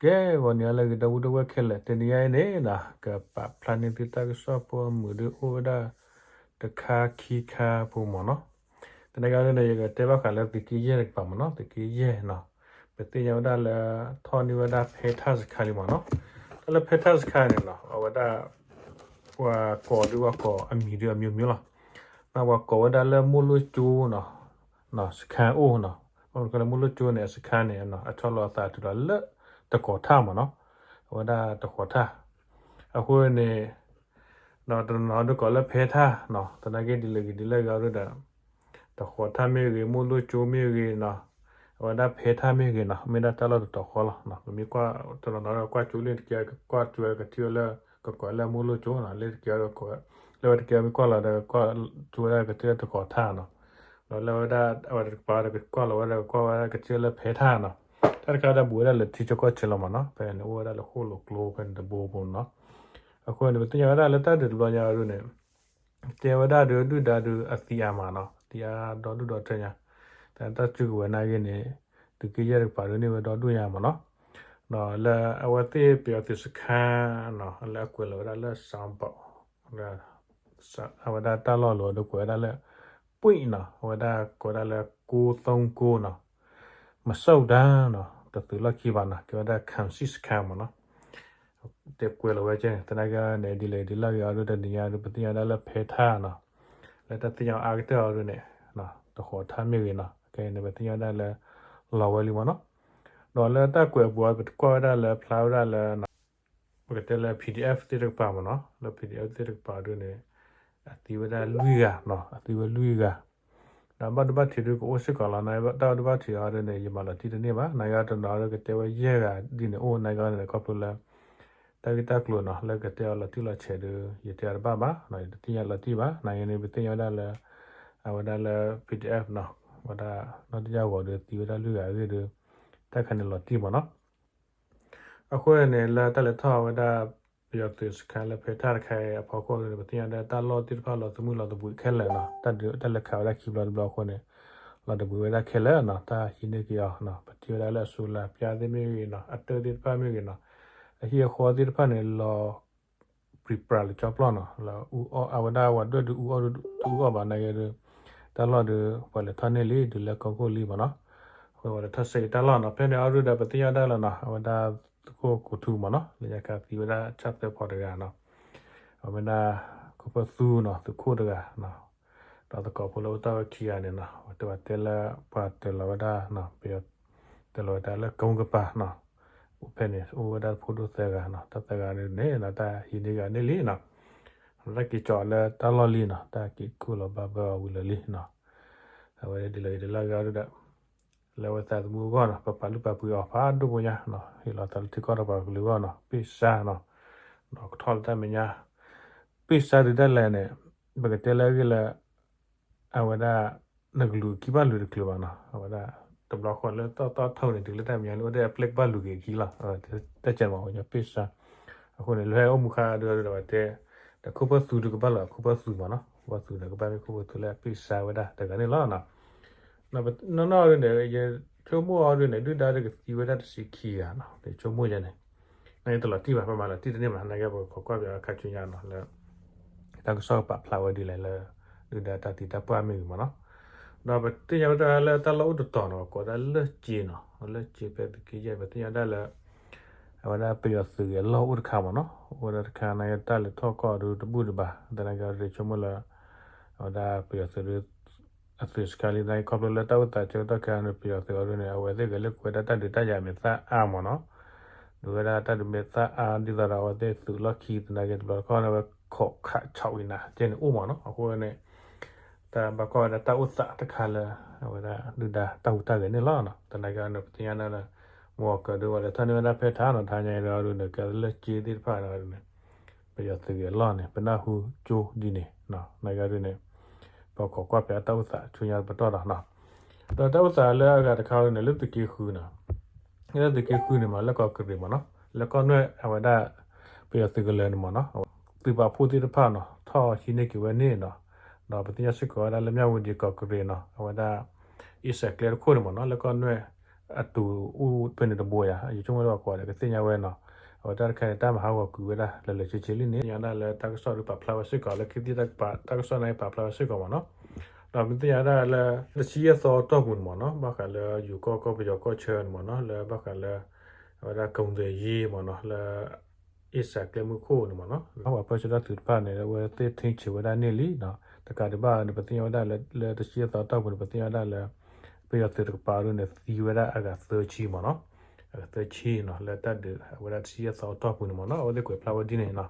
ကဲ ဂီၤန့ၣ်လၢအဂ့ၤ ဒီပုၢ်ဝဲၢ်ခဲလၢာ်, တနံၤညါအံၤန့ၣ် ကပာ်ဖျါန့ၢ်သုတၢ်ကစီၣ်ဖိအမုာ်ဒုးအိၣ်ဝဲဒၣ် တခါခံခါဖိမ့ၢ်နီၤ. သနာ်က့ဒ်န့ၣ် ယကတဲဘၣ်ဃးလၢသုးက့ယဲၢ်တကပၤမ့ၢ်နီၤ, သုးက့ယဲၢ်နီၤ, ပသ့ၣ်ညါဝဲဒၣ်လၢ ထီၣ်န့ၢ်ဝဲဒၣ်ဖဲထၣ်စခါလံမ့ၢ်နီၤ. တၢ်လၢဖဲထၣ်စခါန့ၣ်နီၤ အဝဲဒၣ် ပှၤကိးဒုးပှၤကိးအမံၤဒုးအမျိုးမျိုးလီၤ. ပှၤကိးဝဲဒၣ်လၢမိၢ်လိၣ်ကၠိနီၤ, စခါအိၣ်နီၤ, လၢမိၢ်လိၣ်ကၠိန့ၣ် အစခါန့ၣ် အထီၣ်လီၤအသးတုၤလီၤလၢတကီၤထၣ်မ့ၢ်နီၤ, အဝဲဒၣ်တကီၤထၣ်, အဃိန့ၣ် ဒီးတနီၤဒုးကိးလၢဖဲထၣ်နီၤ, သနာ်က့ဒ်လဲၣ်ဂ့ၤဒ်လဲၣ်ဂ့ၤအီၤဒုးဒီး တကီၤထၣ်မ့ၢ်ဂ့ၤ မိၢ်လိၣ်ကၠိမ့ၢ်ဂ့ၤနီၤ, အဝဲဒၣ်ဖဲထၣ်မ့ၢ်ဂ့ၤနီၤ မ့ၢ်ဒၣ်တၢ်လီၢ်တတီၤဃီလီၤ. ပမ့ၢ်ကွၢ်တနီၤနီၤဒီးကွၢ်ကၠိလၢတက့ၢ် ကွၢ်ကၠိကထံၣ်ဝဲလၢ ကကိးလၢမိၢ်လိၣ်ကၠိနီၤ, လၢတက့ၢ်ဒီး လၢဝဲတက့ၢ်မ့ၢ်ကွၢ်လီၤဒီး ကွၢ်ကၠိဝဲဒၣ်ကထံၣ်လၢတကီၤထၣ်နီၤ, ဒီးလၢဝဲဒၣ်အဝဲတကပၤဒီးကွၢ်လီၤဝဲဒီးကွၢ်ဝဲဒၣ်ကထံၣ်လၢဖဲထၣ်နီၤ, တၢ်တခါဒီးဘူးဝဲဒၣ်လၢထံကီၢ်ဆဲးလီၤမ့ၢ်နီၤ, ဖဲန့ၣ်အိၣ်ဝဲဒၣ်လၢဃိၣ်လိာ်ကျိဖဲန့ၣ်တဘိဖိနီၤ. အဃိန့ၣ် ပသ့ၣ်ညါဝဲဒၣ်လၢတၢ်ဒုးတဘျီညါအီၤဒုးန့ၣ် တဲဝဲဒၣ်ဒုးဒုၣ်ဒါဒုးအသံအါမးနီၤ, သံအါဒီဒူၣ်ဒီထၢညါ, တၢ်စုကဝဲၤနာ်က့န့ၣ် သုးက့ယဲၢ်တကပၤဒုးန့ၢ်ဝဲဒီဒူၣ်ညါမ့ၢ်နီၤ, ဒီးလၢအဝဲသ့ၣ်ပယီၤသုးစခါနီၤ လၢအကွဲးလီၤဝဲဒၣ်လၢ sound box အဝဲဒၣ်တၢ်လီၢ်လီၤဒုးကွဲးဝဲဒၣ်လၢ ပွံၣ်နီၤ, အဝဲဒၣ်ကိးဝဲဒၣ်လၢ ကိးသုံးကိုးနီၤ, မဆုတ်ဘူးနီၤ, တသုးလီၢ်ခံဘၣ်နီၤ, ကဲဝဲဒၣ် ခံဆံစခါမ့ၢ်နီၤ. တဲကွဲးလီၤဝဲကဲန့ၣ် သနာ်က့န့ၣ် ဒ်လဲၣ်ဒ်လဲၣ်ဂ့ၤအီၤဒုးတနံၤညါဒုး ပသ့ၣ်ညါဒၣ်လၢဖဲထၣ်နီၤ, လၢတၢ်သ့ၣ်ညါအါကတၢၢ်အီၤဒုးန့ၣ် တဃိးထၣ်မ့ၢ်ဂ့ၤနီၤ, ခဲအံၤန့ၣ် ပသ့ၣ်ညါဒၣ်လၢ လီၤဝဲလံမ့ၢ်နီၤ. ဒီးလၢတၢ်ကွဲးအပူၤ ပတကွၢ်ဝဲဒၣ်လၢဖျါဝဲဒၣ်လၢ ပကတဲလၢ PDF သ့ၣ်တကပၤမ့ၢ်နီၤ, လၢ PDF သ့ၣ်တကပၤဒုးန့ၣ် အသံဝဲဒၣ်လွံၢ်ဂၤနီၤ, အသံဝဲလွံၢ်ဂၤ, ဒီးဘၣ်ဒိဘၣ်ထံးဒုးကအိၣ်စ့ၢ်ကီးလီၤ. တၢ်ဘၣ်ဒိဘၣ်ထံးအီၤဒုးန့ၣ် ယမၤလီၤတံၢ်တန့ၢ်ဘၣ်. နာ်က့တနီၤဒုးကတဲဝဲယဲၢ်ဂၤဒ်န့ၣ်အိၣ်, နာ်က့န့ၣ် ခီဖျိလၢ တၢ်ဂ့ၢ်တၢ်ကျိၤနီၤ လၢကတဲအီၤလီၤတံၢ်လီၤဆဲးဒုး ယတဲအီၤတဘၣ်ဘၣ်, ယတသ့ၣ်ညါလီၤတံၢ်ဘၣ်. နာ်က့န့ၣ် ပသ့ၣ်ညါဝဲဒၣ်လၢ အဝဲဒၣ်လၢ PDF နီၤ, ဝဲဒၣ်နီၢ်တယၢ်ဂီၤဒုးသံဝဲဒၣ်လွံၢ်ဂၤအဂ့ၢ်ဒုး တၢ်ခါန့ၣ်လီၤတံၢ်မ့ၢ်နီၤ. အဃိန့ၣ် လၢတၢ်လဲၤထီၣ်ဝဲဒၣ် ပယီၤသုးစခါလၢဖဲထၣ်တခါအံၤအဖီခိၣ်န့ၣ် ပသ့ၣ်ညါဝဲဒၣ်တၢ်လီၢ်သ့ၣ်တဖၣ်လီၤသမုၢ်လီၤသဘှံးခဲလၢာ်နီၤ, တၢ်ဒုးတၢ်လဲၤခးဝဲဒၣ်ခံဘျီတဘျီအဃိန့ၣ် လီၤသဘှံးဝဲဒၣ်ခဲလၢာ်နီၤ, တၢ်ဟံးန့ၢ်က့ၤအီၤနီၤ, ပထံၣ်ဝဲဒၣ်လၢအ solar ပျါသ့ၣ်မ့ၢ်ဂ့ၤနီၤ, အတၢၢ်သ့ၣ်တဖၣ်မ့ၢ်ဂ့ၤနီၤ, အဟံၣ်အဃီသ့ၣ်တဖၣ်န့ၣ် လီၤ ပြံပြါလၢကၠီပျီနီၤ, လၢအဝဲဒၣ်ဝဲဒွဲၣ်ဒုးအူအီၣ်ဒုးတအူအီၣ်ဘၣ်နာ်က့ဒုး တၢ်လီၢ်ဒုး ပှၤလဲၤထီၣ်န့ၢ်လံ ဒုးလၢကီၢ်ခိၣ်လံမ့ၢ်နီၤ, အဃိပှၤလဲၤထီၣ်ဆှၢက့ၤတၢ်လီၢ်နီၤ, ဖဲန့ၣ်အီၤဒုးဒီး ပသ့ၣ်ညါဒၣ်လၢနီၤ, အဝဲဒၣ်သုးခိၣ်ကိးထူမ့ၢ်နီၤ, လၢညါခါသံဝဲဒၣ်ဆၣ်သၢဖီတဂၤနီၤ, အဝဲဒၣ် ခိၣ်ဖၢသူနီၤ, သုးခိၣ်တဂၤနီၤ, ဒီးသကိးဖိလၢအိၣ်တ့ၢ်ဝဲခံဂၤန့ၣ်နီၤ, တဲဝဲတဲလၢပှၤတၢၤလီၤဝဲဒၣ်နီၤ, ပယီၤတၢၤလီၤဝဲဒၣ်လၢကုန်းကပၤနီၤ, အိၣ်ဖဲန့ၣ် အိၣ်ဝဲဒၣ်ဖိဒိၣ်သၢဂၤနီၤ, တၢ်သၢဂၤန့ၣ်နီၤ တၢ်ဟံးန့ၢ်ဂၤန့ၢ်လံနီၤ, တၢ်က့ၤကၠီလၢတၢ်လီၢ်လံနီၤ, တၢ်က့ၤကိၢ်လီၤဘၣ်ဘၢအီၤဝံၤလၢာ်လံနီၤ, အဝဲဒၣ်ဒ်လဲၣ်ဂ့ၤဒ်လဲၣ်ဂ့ၤအီၤဒုးဒီး လၢအဝဲသးသမူအဂီၢ်နီၤ, ပပာ်လုၢ်ပာ်ပှ့ၤအီၤဖးဒိၣ်ဖိညါနီၤ, ဟ့ၣ်လီၤသးလၢထံကီၢ်တပှၤကလုာ်အဂီၢ်နီၤ, ပ့ၢ်စါနီၤ, ဒီးကထီၣ်လၢတၢ်မဲာ်ညါ, ပ့ၢ်စါဒုးဒၣ်လဲာ်န့ၣ် ပကတဲလၢအဂ့ၢ်လၢ အဝဲဒၣ် နကလူၤအခံဘၣ်လူၤတချုးဘၣ်နီၤ, အဝဲဒၣ် တဘျီဃီလၢသီၣ်သီၣ်ထိၣ်န့ၣ် တုၤလၢတၢ်မဲာ်ညါန့ၣ် အိၣ်ဒၣ်အပျဲၢ်ကဘၣ်လူၤက့ၤအခံလီၤ, တၢ်ကဲမးဝဲညီပ့ၢ်စါ, အဃိန့ၣ် လၢဟဲအိၣ်မူခါဒုးဒီးဝဲတဲ ဒီးခိၣ်ဖၢသူဒုးကဘၣ်လီၤခိၣ်ဖၢသူမးနီၤ, ခိၣ်ဖၢသူန့ၣ် ကဘၣ်မ့ၢ်ခိၣ်ဖၢသူလၢအပ့ၢ်စါဝဲဒၣ်တဂၤန့ၣ်လီၤနီၤ. နီၢ်နီၢ်ဒုးန့ၣ် ယဆိကမိၣ်အီၤဒုးန့ၣ် ဒုၣ်ဒါဒုးကသံဝဲဒၣ်တဆံခံဂၤနီၤ, ယဆိကမိၣ်ယဲန့ၣ် နာ်က့တလီၤတံၢ်ဘၣ် ပမၤလီၤတံၢ်တန့ၢ်ဘၣ် နာ်က့ပကခိးကွၢ်ပယီၤခါဆူညါနီၤ လၢ တၢ်ကစီၣ်ကပာ်ဖျါဝဲဒ်လဲၣ်လၢ ဒုၣ်ဒါတၢ်သံတၢ်ပှၢ်မ့ၢ်ဂ့ၤမးနီၤ, ဒီးပသ့ၣ်ညါဝဲဒၣ်လၢတၢ်လီၢ်အိၣ်တတီၤနီၤ ကိးဒၣ်လၢကၠ့နီၤ, လၢကၠ့ဖဲသုးက့ယဲၢ် ပသ့ၣ်ညါဒၣ်လၢ အဝဲဒၣ်ပယီၤသုးဂဲၤလီၢ်အိၣ်တခါမးနီၤ, အိၣ်ဝဲဒၣ်တခါနာ်က့တၢ်လဲၤထီၣ်ကီၢ်ဒုးတဘူၣ်တဘၣ် သနာ်က့ဒုးဆိကမိၣ်လၢ အဝဲဒၣ်ပယီၤသုးဒုး အသုးစခါလံ သနာ်က့ခီဖျိလၢတၢ်အိၣ်သးဆၢကတီၢ်ခဲအံၤန့ၣ် ပယီၤသုးအီၤဒုးန့ၣ် အဝဲသ့ၣ်ဂဲၤလိာ်ကွဲဒၣ်တၢ်ဒုးတၢ်ယၤမဲာ်သၣ်အါမးနီၤ, ဒုးဝဲဒၣ်တၢ်ဒုးမဲာ်သၣ်အါဒ်သိးဒီး အဝဲသ့ၣ်သုးလီၢ်ခံသနာ်က့တဘျီတခီၣ်န့ၣ် အဝဲခိးခးဆီးဝံၤနၤကဲန့ၣ်အိၣ်မးနီၤ, အဃိန့ၣ် တၢ်ဘၣ်ကွၢ်ဝဲဒၣ်တၢ်အိၣ်သးတခါလၢ အဝဲဒၣ်ဒုၣ်ဒါတၢ်ဟူးတၢ်ဂဲၤန့ၣ်လီၤ. သနာ်က့န့ၣ် ပသ့ၣ်ညါဒၣ်လၢ မုၢ်ဂီၤကၢၤဒုးဝဲလဲၤထီၣ်န့ၢ်ဝဲဒၣ်ဖဲထၣ်နီၤ, ထါညါအံၤဒုးန့ၣ် ကဲလၢကၠ့သ့ၣ်တဖၣ်န့ၣ် ပယီၤသုးဂဲၤလီၢ်န့ၣ် ပနၢ်ဟူကၠိဒ်န့ၣ် နာ်က့ဒုးန့ၣ် ပခိးကွၢ်ဖဲအတၢ်အိၣ်သးဆူညါပတီၢ်ဒီး ဒီးတၢ်အိၣ်သးလၢအဂၤတခါန့ၣ် လၢသုးက့ဃုနီၤ, လၢသုးက့ဃုန့ၣ်မး လၢကီၢ်ကရ့ၣ်မးနီၤ, လၢကီၢ်နွဲၣ်အဝဲဒၣ် ပယီၤသုးကလၢၤန့ၣ်မးနီၤ, သုးပာ်ဖှိၣ်သ့ၣ်တဖၣ်နီၤ ထီၣ်ဟံးန့ၢ်က့ၤဝဲန့ၣ်နီၤ, ဒီးပသ့ၣ်ညါစ့ၢ်ကီးဝဲဒၣ်လၢမၠၣ်ဝတံၤကီၢ်ကရ့ၣ်နီၤ အဝဲဒၣ် အ့စဲးကျဲတခိၣ်န့ၣ်မးနီၤ လၢကီၢ်နွဲၣ် အတုၤအိၣ်ဖဲန့ၣ်တဘိယါ ယဆိကမိၣ်လၢပှၤကိးဂၤဒဲးကသ့ၣ်ညါဝဲနီၤ. အဝဲတၢ်တခါန့ၣ် တၢ်မၤဟးဂီၤကွံာ်ဝဲဒၣ်လၢာ်လၢာ်ဆ့ဆ့လံန့ၣ် သ့ၣ်ညါဒၣ်လၢတၢ်ကစီၣ်ဒုးပာ်ဖျါဝဲစ့ၢ်ကီး လၢခံသ့ၣ်တၢ်ကပာ် တၢ်ကစီၣ်န့ၣ်ပာ်ဖျါဝဲစ့ၢ်ကီးမ့ၢ်နီၤ. ဒီးမ့ၢ်သ့ၣ်ညါဒၣ်လၢ တဆံယဲၢ်သီအတီၢ်ပူၤန့ၣ်မ့ၢ်နီၤ ဘၣ်ဃးလၢယိၤကီၢ်ကီၢ်ပယီၤကီၢ်ဆၢန့ၣ်မ့ၢ်နီၤ လၢဘၣ်ဃးလၢ အဝဲဒၣ် ကုန်းသွယ်ရေး မ့ၢ်နီၤ လၢ အ့စၣ်ကျဲမုၢ်ခိၣ်န့ၣ်မ့ၢ်နီၤ ပှၤပၢဆှၢတၢ်သုးတဖၣ်န့ၣ် အဝဲသ့ၣ်ထိန်းချုပ်ဝဲဒၣ်န့ၣ်လံနီၤ. တကးဒံးဘၣ်န့ၣ် ပသ့ၣ်ညါဝဲဒၣ်လၢ လၢတဆံယဲၢ်သီအတီၢ်ပူၤန့ၣ် ပသ့ၣ်ညါဝဲဒၣ်လၢ ပယီၤသုးတကပၤဒုးန့ၣ် သံဝဲဒၣ်အဂၤသၢဆံမ့ၢ်နီၤ အဂၤသၢဆံနီၤ လၢတၢ်ဒုးအဝဲဒၣ်တဆံယဲၢ်သီအတီၢ်ပူၤန့ၣ်မ့ၢ်နီၤ အဝဲသ့ၣ်ကွဲးဖျါဝဲဒ်န့ၣ်နီၤ.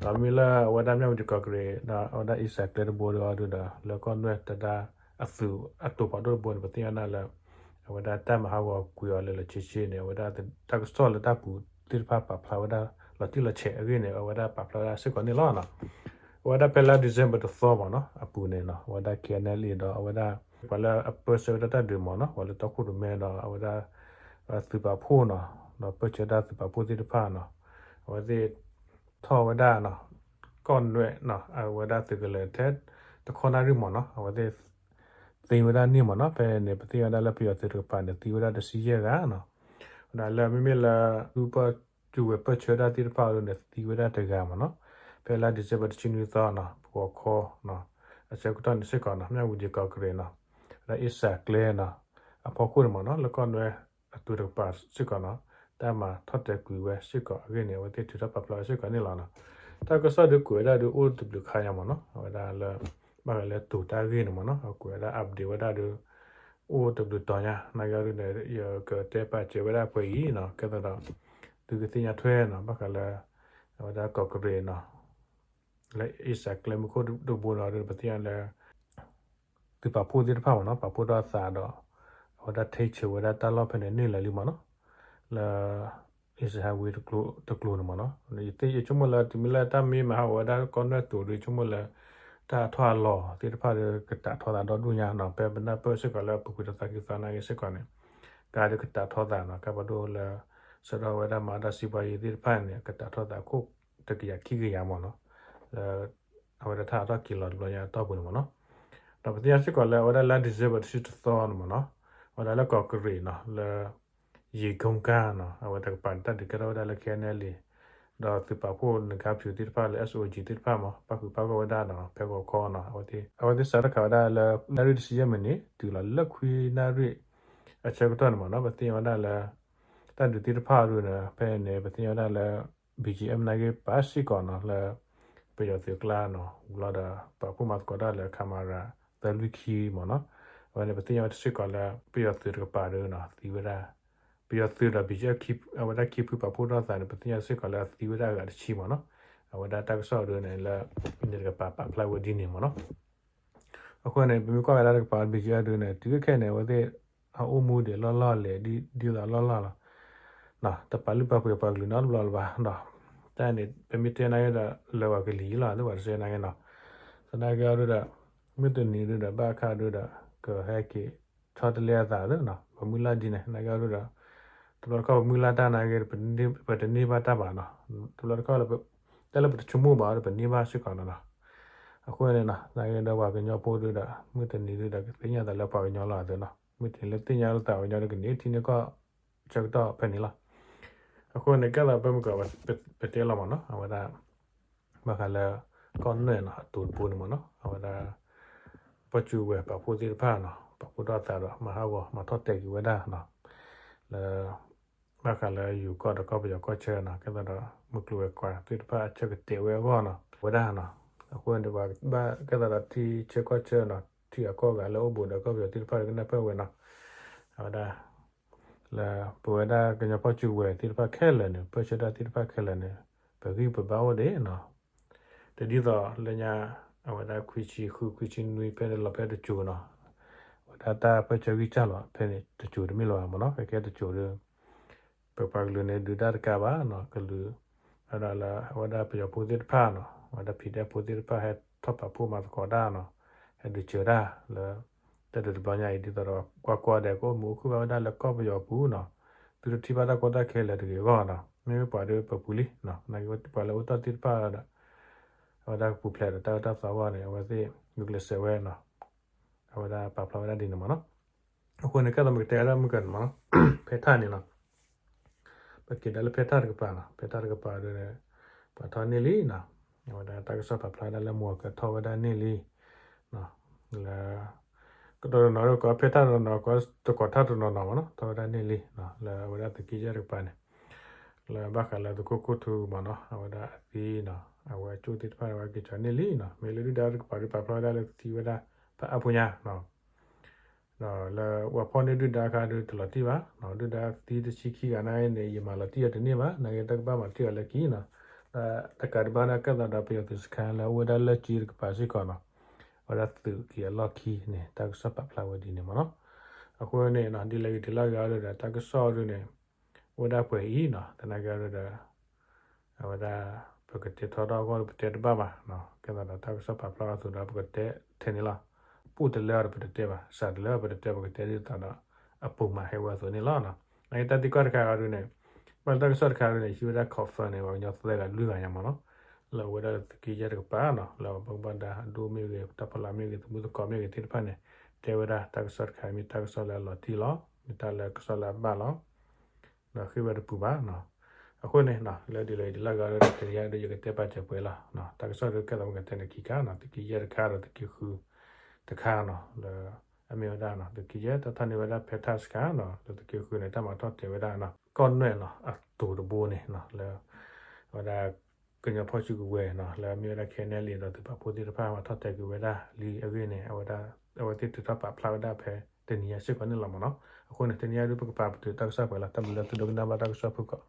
ဒီးမ့ၢ်လၢအဝဲဒၣ်မၠၣ်ဝတံၤကီၢ်ကရ့ၣ် ဒီးအဝဲဒၣ်အ့စၣ်ကျဲတဘိဒီးဒုးဒီး လၢကီၢ်နွဲၣ်တဒါအသုးအတိာ်ဖးဒိၣ်တဘိန့ၣ် ပသ့ၣ်ညါဒၣ်လၢ အဝဲဒၣ်တၢ်မၤဟးဂီၤကွံာ်အီၤလၢာ်လၢာ်ဆ့ဆ့န့ၣ် အဝဲဒၣ်တၢ်ကစီၣ်လၢတၢ်ပူၤသ့ၣ်တဖၣ်ပာ်ဖျါဝဲဒၣ် လီၤတံၢ်လီၤဆဲးအဂ့ၢ်န့ၣ် အဝဲဒၣ်ပာ်ဖျါဝဲဒၣ်စ့ၢ်ကီးန့ၣ်လီၤ. အဝဲဒၣ်ဖဲလါ December တသီမ့ၢ်နီၤ အပူၤန့ၣ်နီၤ အဝဲဒၣ် K N L A ဒီးအဝဲဒၣ် ပှၤလၢအပၢဆှၢဝဲဒၣ်တၢ်ဒုးမ့ၢ်နီၤ ပှၤလၢတီခိၣ်ရိၣ်မဲဒီးအဝဲဒၣ် သုးပာ်ဖှိၣ်နီၤ ဒီးပၢဆှၢတၢ်သုးပာ်ဖှိၣ်သ့ၣ်တဖၣ်နီၤ အဝဲသ့ၣ် ထီၣ်ဝဲဒၣ်နီၤ ကီၢ်နွဲၣ်နီၤ အဝဲဒၣ်သုးကလၢၤထဲ တခီနၣ်ရံၣ်မ့ၢ်နီၤ အဝဲသ့ၣ် သ့ဝဲဒၣ်န့ၣ်မ့ၢ်နီၤ ဖဲန့ၣ် ပသ့ၣ်ညါဝဲဒၣ်လၢပယီၤသုးတကပၤန့ၣ် သံဝဲဒၣ်တဆံယဲၢ်ဂၤနီၤ. ဝဲဒၣ်လၢမ့မ့ၢ်လၢ ဒူပၢၢ်စူၢ်ဝဲၤပၢၢ်ဆၢတၢ်သ့ၣ်တဖၣ်အဒိန့ၣ် သံဝဲဒၣ်တဂၤမ့ၢ်နီၤ ဖဲလါ December တဆံနွံသီနီၤ ပဂီၤခီနီၤ အဆၢကတီၢ်န့ၣ်စ့ၢ်ကီးနီၤ မၠၣ်ဝတံၤကီၢ်ကရ့ၣ်နီၤ ဝဲဒၣ်အ့စၣ်ကျဲနီၤ အဖီခိၣ်န့ၣ်မ့ၢ်နီၤ လၢကီၢ်နွဲၣ်အသုးတကပၤစ့ၢ်ကီးနီၤ တၢ်မၤထီၣ်တဲာ်ကွံာ်ဝဲစ့ၢ်ကီးအဂ့ၢ်န့ၣ် အဝဲသ့ၣ်ထုးထီၣ်ပာ်ဖျါဝဲစ့ၢ်ကီးန့ၣ်လီၤနီၤ. တၢ်ကစီၣ်ဒုးကွဲးဝဲဒၣ်ဒုးအိၣ်တဘျုးခါညါမ့ၢ်နီၤ အဝဲဒၣ်လၢ ဘၣ်ဃးလၢတိၤတၢ်ဂ့ၢ်န့ၣ်မ့ၢ်နီၤ အကွဲးဝဲဒၣ် update ဝဲဒၣ်ဒုး အိၣ်တဘျုးတီၤညါ နာ်က့အီၤဒုးန့ၣ် ယကတဲပာ်စၢၤဝဲဒၣ်ပှဲၤအံၤနီၤ ကဲသိးဒီး သုကသ့ၣ်ညါထွဲနီၤ ဘၣ်ဃးလၢ အဝဲဒၣ်ကီၢ်ကရ့ၣ်နီၤ လၢအ့စၣ်ကျဲမုၢ်ခိၣ်တဘိဒီးဒုး ပသ့ၣ်ညါလၢ သုးပာ်ဖှိၣ်သ့ၣ်တဖၣ်မ့ၢ်နီၤ ပာ်ဖှိၣ်ထီၣ်သးဒီး အဝဲဒၣ် ထိန်းချုပ် ဝဲဒၣ်တၢ်လီၢ်ဖဲန့ၣ်န့ၢ်လၢာ်လံမ့ၢ်နီၤ လၢ အ့စၣ်ဟးဝ့ၤတကျိၤန့ၣ်မ့ၢ်နီၤ ယဆိကမိၣ်လၢ တမ့ၢ်လၢတၢ်မ့ၢ်မၤဟးဂီၤဝဲဒၣ်ကီၢ်နွဲၣ်တိၤဒုး ယဆိကမိၣ်လၢ တၢ်အထီၣ်အလီၤသ့ၣ်တဖၣ်ဒီး ကတးထီၣ်သးဒီဒူၣ်ညါနီၤ ဖဲပနၢ်ပၢၢ်စ့ၢ်ကီးလၢပကွံာ်တသီခံသီနာ်က့စ့ၢ်ကီးန့ၣ် ကါဒုးကတးထီၣ်သးနီၤ ကါပဒိၣ်လၢ ဆၢထီၣ်ဝဲဒၣ်မၤတၢ်စံးပှၤယံၤသ့ၣ်တဖၣ်န့ၣ် ကတးထီၣ်သးခိၣ်တကယၤခံကယၤမ့ၢ်နီၤ လၢ အဝဲဒၣ်တၢ်အထီၣ်က့ၤလီၤတဘျီညါအတီၢ်ပူၤန့ၣ်မ့ၢ်နီၤ ဒီးပသ့ၣ်ညါစ့ၢ်ကီးလၢအဝဲဒၣ်လါ December တဆံတသီန့ၣ်မ့ၢ်နီၤ အဝဲဒၣ်လၢကီၢ်ကရ့ၣ်နီၤ လၢ ယံၤကိကါနီၤ အဝဲတကပၤန့ၣ် တၢ်ဒုးကဲထီၣ်ဝဲဒၣ်လၢ ခဲအံၤန့ၣ်လံ ဒီးသုးပာ်ဖှိၣ်နကါဖၠူးသ့ၣ်တဖၣ်လၢ S O G သ့ၣ်တဖၣ်မ့ၢ် ပၣ်ဃုာ်ပၣ်ဂီၢ်ဝဲဒၣ်နီၤ ဖဲဂီၤခီနီၤ အဝဲသ့ၣ် အဝဲသ့ၣ်စးထီၣ်ခးဝဲဒၣ်လၢ နၣ်ရံၣ်တဆံယဲၢ်မံးနံး တုၤလီၤလၢခွံနၣ်ရံၣ် အဆၢကတီၢ်န့ၣ်မ့ၢ်နီၤ ပသ့ၣ်ညါဝဲဒၣ်လၢ တၢ်ဒုးသ့ၣ်တဖၣ်အဒိန့ၣ် ဖဲန့ၣ် ပသ့ၣ်ညါဝဲဒၣ်လၢ B G F နာ်က့ပာ်စ့ၢ်ကီးနီၤ လၢ ပယီၤသုးကျါနီၤ ဝံၤလီၤဒီး ပာ်ဖှိၣ်မၤသကိးတၢ်လၢ ခမရ သၢလွံၢ်ခံမ့ၢ်နီၤ အဝဲန့ၣ် ပသ့ၣ်ညါဝဲဒၣ်စ့ၢ်ကီးလၢ ပယီၤသုးတကပၤဒုးနီၤ သံဝဲဒၣ် ပယီၤသုးဒီး B G F အဝဲဒၣ်ခံဖုပာ်ဖှိၣ်ထီၣ်သးန့ၣ် ပသ့ၣ်ညါစ့ၢ်ကီးလၢသံဝဲဒၣ်အဂၤတဆံမ့ၢ်နီၤ အဝဲဒၣ်တၢ်ကစီၣ်ဒုးန့ၣ်လၢ န့ၣ်တကပၤပာ်ဖျါဝဲဒ်န့ၣ်မ့ၢ်နီၤ အဃိန့ၣ် ပမ့ၢ်ကွၢ်ဝဲဒၣ်တကပၤ B G F ဒုးန့ၣ် တုၤခဲအံၤန့ၣ် အဝဲသ့ၣ် အအိၣ်မူဒံးလီၢ်လီၢ်လဲၣ် ဒ်သိးလီၢ်လီၢ်လီၤ တပာ်လုၢ်ပာ်ပှ့ၤပှၤကလုာ်နီတဘျီလၢၤဘၣ်ဒီး တၢ်န့ၣ် ပမ့ၢ်တဲနာ်က့ဒီး လၢပှၤကလုာ်အံၤလီၤ သုပှၤတစဲနာ်က့နီၤ သနာ်က့အီၤဒုးဒီး မုၢ်တနံၤဒုးဒီး ဘၣ်အခါဒုးဒီး ကဟဲက့ၤဆီတလဲအသးသ့နီၤ ပမုၢ်လၢ်ဒ်န့ၣ် နာ်က့အီၤဒုးဒီး တဘျီတခီၣ်ပမုၢ်လၢ်တၢ်နာ်က့ ပတန့ၢ်ဘၣ်တၢ်ဘၣ်နီၤ တဘျီတခီၣ်လၢ တၢ်လၢပတဆိကမိၣ်ဘၣ်ဒီး ပန့ၢ်ဘၣ်စ့ၢ်ကီးနီၤ အဃိန့ၣ်နီၤ နာ်က့ဒီးပှၤကညီဖိဒုးဒီး မုၢ်တနံၤဒုးဒီး ကသ့ၣ်ညါသးလၢပှၤကညီလီၤသ့နီၤ မုၢ်တနံၤလၢသ့ၣ်ညါလၢသးပှၤကညီဒုး ကန့ၢ်ထံန့ၢ်ကီၢ် ဆၢကတီၢ်ဖဲန့ၣ်လီၤ အဃိန့ၣ် ကဲသိးပမ့ၢ်ကီး ပတဲလီၤမ့ၢ်နီၤ အဝဲဒၣ် ဘၣ်ဃးလၢ ကီၢ်နွဲၣ်နီၤ အတိၤတဘိန့ၣ်မ့ၢ်နီၤ အဝဲဒၣ် ပၢ်စူၢ်ဝဲၤပာ်ဖှိၣ်သ့ၣ်တဖၣ်နီၤ ပာ်ဖှိၣ်ထီၣ်သးဒီး မၤဟးဂီၤ မၤထီၣ်တဲာ်က့ၤဝဲဒၣ်နီၤ လၢ ဘၣ်ဃးလၢယိၤကီၢ်ဒီးကီၢ်ပယီၤကီၢ်ဆၢနီၤ ကဲသိးဒီး မုၢ်ကျိၤဝဲၤကွာ်သ့ၣ်တဖၣ်အဆၢကတဲာ်ဝဲအဂီၢ်နီၤ ဝဲဒၣ်နီၤ အဃိန့ၣ် ပှၤဘၣ်ကဲသိးဒီးထံဆၢကီၢ်ဆၢနီၤ ထံဂၤကီၢ်ဂၤလၢအိၣ်ဘူးဒီးကီၢ်ပယီၤသ့ၣ်တဖၣ်ကနၢ်ပၢၢ်ဝဲနီၤ အဝဲဒၣ် လၢပဝဲဒၣ်ကညီပၢ်စူၢ်ဝဲၤသ့ၣ်တဖၣ်ခဲလၢာ်န့ၣ် ပၢဆှၢတၢ်သ့ၣ်တဖၣ်ခဲလၢာ်န့ၣ် ပဂံၢ်ပဘါအိၣ်ဒံးနီၤ တဒ်သိးလၢညါ အဝဲဒၣ်ခွံဆံဃု ခွံဆံနွံဖဲန့ၣ်လီၤဖဲတစိၤနီၤ အဝဲဒၣ်တၢ်ပၢဆှၢဂံၢ်စၢ်လီၤဖဲန့ၣ်တစိၤတမ့ၢ်လၢၤဘၣ်မ့ၢ်နီၤ ကဲကဲတစိၤဒီး ပပှၤကလုာ်န့ၣ် ဒုးတၢ်တကးဘၣ်နီၤ ကလုာ် ဝဲဒၣ်လၢ အဝဲဒၣ်ပယီၤဖိသ့ၣ်တဖၣ်နီၤ အဝဲဒၣ် PDF ဖိသ့ၣ်တဖၣ် ဟဲထီၣ်ပာ်ဖှိၣ်မၤသကိးတၢ်နီၤ ဟဲဒုးစၢၤတၢ်လၢ တၢ်ဒုးတဘျီညါအံၤ ဒ်သိးဒီး ကွၢ်ကွၢ်ဒီး ကအိၣ်မုာ်အိၣ်ခုၣ်ဘၣ်ဝဲဒၣ်လၢကီၢ်ပယီၤပူၤနီၤ သုတထံၣ်ဘၣ်တၢ်ကီတၢ်ခဲလၢာ်တဂ့ၤအဂီၢ်နီၤ မ့မ့ၢ်ပှၤဒီးပပူၤလံ နာ်က့ပှၤလၢအိၣ်တီၢ်သ့ၣ်တဖၣ်ဒီး အဝဲဒၣ်ကပူၤဖျဲးဒီးတၢ်အၢတၢ်သီအဂီၢ်န့ၣ် အဝဲသ့ၣ်ဂုာ်ကျဲးစၢးဝဲနီၤ အဝဲဒၣ်ပာ်ဖျါဝဲဒၣ်ဒ်န့ၣ်မ့ၢ်နီၤ အဃိန့ၣ် ကဲသိးပကတဲဝဲဒၣ်မုၢ်ကၢန့ၣ်မ့ၢ်နီၤ ဖဲထၣ်န့ၣ်နီၤ ပက့ၤဒၣ်လၢဖဲထၣ်တကပၤနီၤ ဖဲထၣ်တကပၤဒ်န့ၣ် ပှၤထီၣ်န့ၢ်လံနီၤ အဝဲဒၣ်တၢ်ကစီၣ်ပာ်ဖျါဝဲဒၣ်လၢမုၢ်ကၢထီၣ်ဝဲဒၣ်န့ၢ်လံ လၢ ကတီၢ်တနီၤဒီးကိးဖဲထၣ်တနီၤနီၤ ကိးသကိးထၣ်တနီၤနီၤမ့ၢ်နီၤ ထီၣ်ဝဲဒၣ်န့ၢ်လံ လၢအဝဲဒၣ်သုးက့ယဲၢ်တကပၤန့ၣ် လၢဘၣ်ဃးလၢသုးခိၣ်ခိၣ်ထူမ့ၢ်နီၤ အဝဲဒၣ်အသံနီၤ အဝဲကၠိၣ်သ့ၣ်တဖၣ်န့ၣ် ဝဲက့ၤကၠီၤန့ၢ်လံနီၤ မ့ၢ်လၢဒုၣ်ဒါတကပၤဒုးပာ်ဖျါဝဲဒၣ်လၢသံဝဲဒၣ်ဖးအါဖိညါနီၤ ဒီးလၢပှၤဖီၣ်န့ၢ်ဒုၣ်ဒါအခါဒုးတလီၤတံၢ်ဘၣ်နီၤ ဒုၣ်ဒါသံတဆံခံဂၤနာ်က့န့ၣ် ယမၤလီၤတံၢ်အီၤတန့ၢ်ဘၣ် နာ်က့တၢ်ကဘၣ်မၤတံၢ်အီၤလၢခံနီၤ တကးဒံးဘၣ်န့ၣ် ကဲသိးဒီးပယီၤသုးစခါလၢအအိၣ်ဝဲဒၣ်လၢကၠံတကပၤစ့ၢ်ကီးနီၤ အဝဲဒၣ်သုးက့ၤအလီၢ်ခံန့ၣ် တၢ်ကစီၣ်ပာ်ဖျါဝဲဒ်န့ၣ်မ့ၢ်နီၤ အဃိန့ၣ်နီၤ ဒ်လဲၣ်ဂ့ၤဒ်လဲၣ်ဂ့ၤအံၤဒီး တၢ်ကစီၣ်ဒ်န့ၣ် အိၣ်ဝဲဒၣ်ပှဲၤအံၤနီၤ သနာ်က့ဒီး အဝဲဒၣ် ပကတဲထီၣ်ထီၣ်အဂီၢ်ဒီးပတဲတဘၣ်ဘၣ်နီၤ ကဲသိးဒီးတၢ်ကစီၣ်ပာ်ဖျါအသိးဒီး ပကတဲထဲန့ၣ်လီၤ ပိၢ်တလၢအီၤဒီးပတတဲဘၣ် စးတလၢအီၤပတတဲ ပကတဲဒ်သိးဒီး အပိာ်မၤဟဲဝဲအသိးန့ၣ်လီၤနီၤ နာ်က့တၢ်သံကွၢ်တခါအံၤဒ်န့ၣ် ဘၣ်လၢတၢ်ကစီၣ်တခါအံၤဒ်န့ၣ် ဟံးဝဲဒၣ် confirm န့ၣ် ပှၤကညီသၢဂၤလွံၢ်ဂၤညါမ့ၢ်နီၤ လၢအဝဲဒၣ်လၢသုးက့ယဲၢ်တကပၤနီၤ လၢအဘၣ်မူဘၣ်ဒါအဒိၣ်မ့ၢ်ဂ့ၤ တၢ်ဖီလာ်မ့ၢ်ဂ့ၤ သမူသကိးမ့ၢ်ဂ့ၤသ့ၣ်တဖၣ်န့ၣ် တဲဝဲဒၣ်တၢ်ကစီၣ်တခါအံၤ မ့ၢ်တၢ်ကစီၣ်လၢအလီၤတံၢ်လီၤ မ့ၢ်တၢ်လၢကစီၣ်လၢအဘၣ်လီၤ ဒီးဃ့ၢ်ဝဲတပူၤဘၣ်နီၤ အဃိန့ၣ်နီၤ လၢဒ်လဲၣ်ဂ့ၤဒ်လဲၣ်ဂ့ၤဒီး တနံၤအံၤဒီးယကတဲပာ်စၢၤပှဲၤလီၤ တၢ်ကစီၣ်ဒုးကဲသိးပကတဲန့ၣ်ခံခါနီၤ သုးက့ယဲၢ်တခါဒီးသုးက့ဃုတခါနီၤ လၢ အမ့ၢ်ဝဲဒၣ်နီၤ သုးက့ယဲၢ်တၢ်ထီၣ်န့ၢ်ဝဲဒၣ်ဖဲထၣ်စခါနီၤ လၢသုးက့ဃုန့ၣ် တၢ်မၤထီၣ်တဲာ်ဝဲဒၣ်နီၤ ကီၢ်နွဲၣ်နီၤ အတိၤတဘိန့ၣ်နီၤ လၢ အဝဲဒၣ် ကညီဖီၣ်စုကဝဲၤနီၤ လၢအမ့ၢ်ဝဲဒၣ် ခဲနဲလံ ဒီးသုးပာ်ဖှိၣ်သ့ၣ်တဖၣ်မၤထီၣ်တဲာ်ကွံာ်ဝဲဒၣ်လံအဂ့ၢ်န့ၣ် အဝဲဒၣ် အဝဲသ့ၣ်ထုးထီၣ်ပာ်ဖျါဝဲဒၣ်ဖဲတနံၤညါစ့ၢ်ကီးန့ၣ်လီၤမ့ၢ်နီၤ အဃိန့ၣ် တနံၤညါဒုးပကပာ်ပတုာ်တၢ်ကစီၣ်ပှဲၤလီၤ တၢ်ဘျုးလၢသုဒိကနၣ်ဘၣ်တၢ်ကစီၣ်ဖုၣ်ကိာ်